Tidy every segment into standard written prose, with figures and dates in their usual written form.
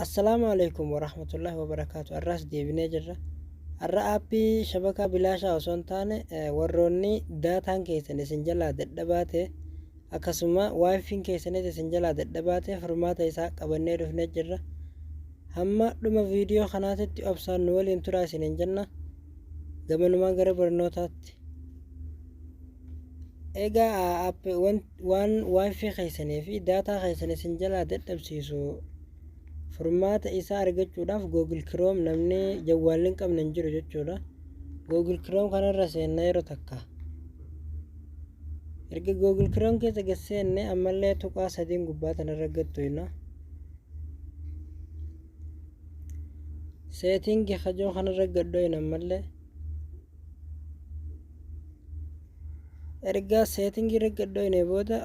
Assalaamu Aleeykum Warahmatullaahi Wabarakaatu Arraas deebinee jirra. Arra aappii shabakaa bilaashaa osoo hin taane warroonni daataan keessan isin jalaa dadhabaa ta'e akkasuma wifiin keessanis isin jalaa dadhabaa ta'e furmaata isaa qabannee dhufnee jirra. Hamma dhuma viidiyoo kanaatitti obsaan nu waliin turaa isiniin jenna. Gamanumaan gara barnootaatti. Egaa waan wifi keessanii fi daataa keessan isin jalaa dadhabsiisu furmaata isaa argachuudhaaf Google Chrome namni jawwaalli hin qabne hin jiru jechuudha. Google Chrome kanarra seenna yeroo takka. Erga Google Chrome keessa gad seenne ammallee tuqaa sadiin gubbaa tanarra gad tuyna. Seetingi kajoo kanarra gad dhoyna ammallee. Erga seetingii irra gad dhoyne booda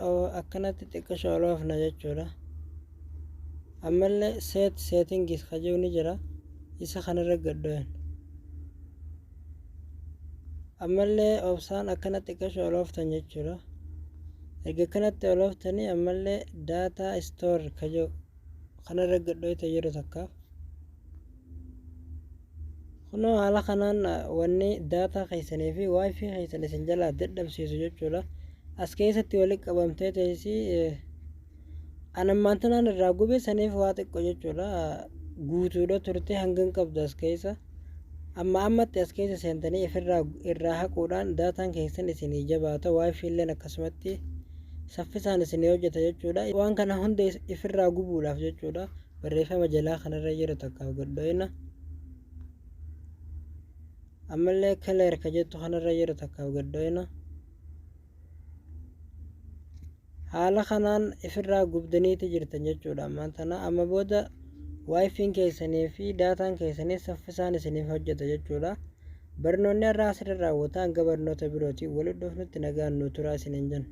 akkanatti xiqqasho ol oofna jechuudha. Ammallee seet seetingis ka jiru ni jira. Isa kanarra gad dhoyna. Ammallee obsaan akkana xiqqasho ol ooftan jechuudha. Erga akkanatti ol ooftanii ammallee daataa istoor ka jiru kanarra gad dhoytan yeroo takkaaf. Kunoo haala kanaan wanni daataa keessanii fi wifi keessan isin jalaa dadhabsiisu jechuudha. As keessatti walitti qabamtee teessi an ammaan tanaan irraa gube saniif waa xiqqo jechuudha. Guutuudha turte hangan qabdu as keessa. Amma ammatti as keessa seentanii ifirraa irraa haquudhaan daataan keessan isinii jabaata wifi illeen akkasumatti saffisaan isinii hojjeta jechuudha. Waan kana hunda ifirraa gubuudhaaf jechuudha. Barreeffama jalaa kanarra jiru takkaaf gad dhoyna. Ammallee clear ka jettu kanarra jiru takkaaf gad dhoyna. Haala kanaan ifirraa gubdaniiti jirtan jechuudha ammaan tana. Amma booda wifiin keessanii fi daataan keessanii saffisaan isiniif hojjeta jechuudha. Barnoonni har'aa asirra raawwata hanga barnoota birootiin walitti dhufnutti nagaan nu turaa isiniin jenna.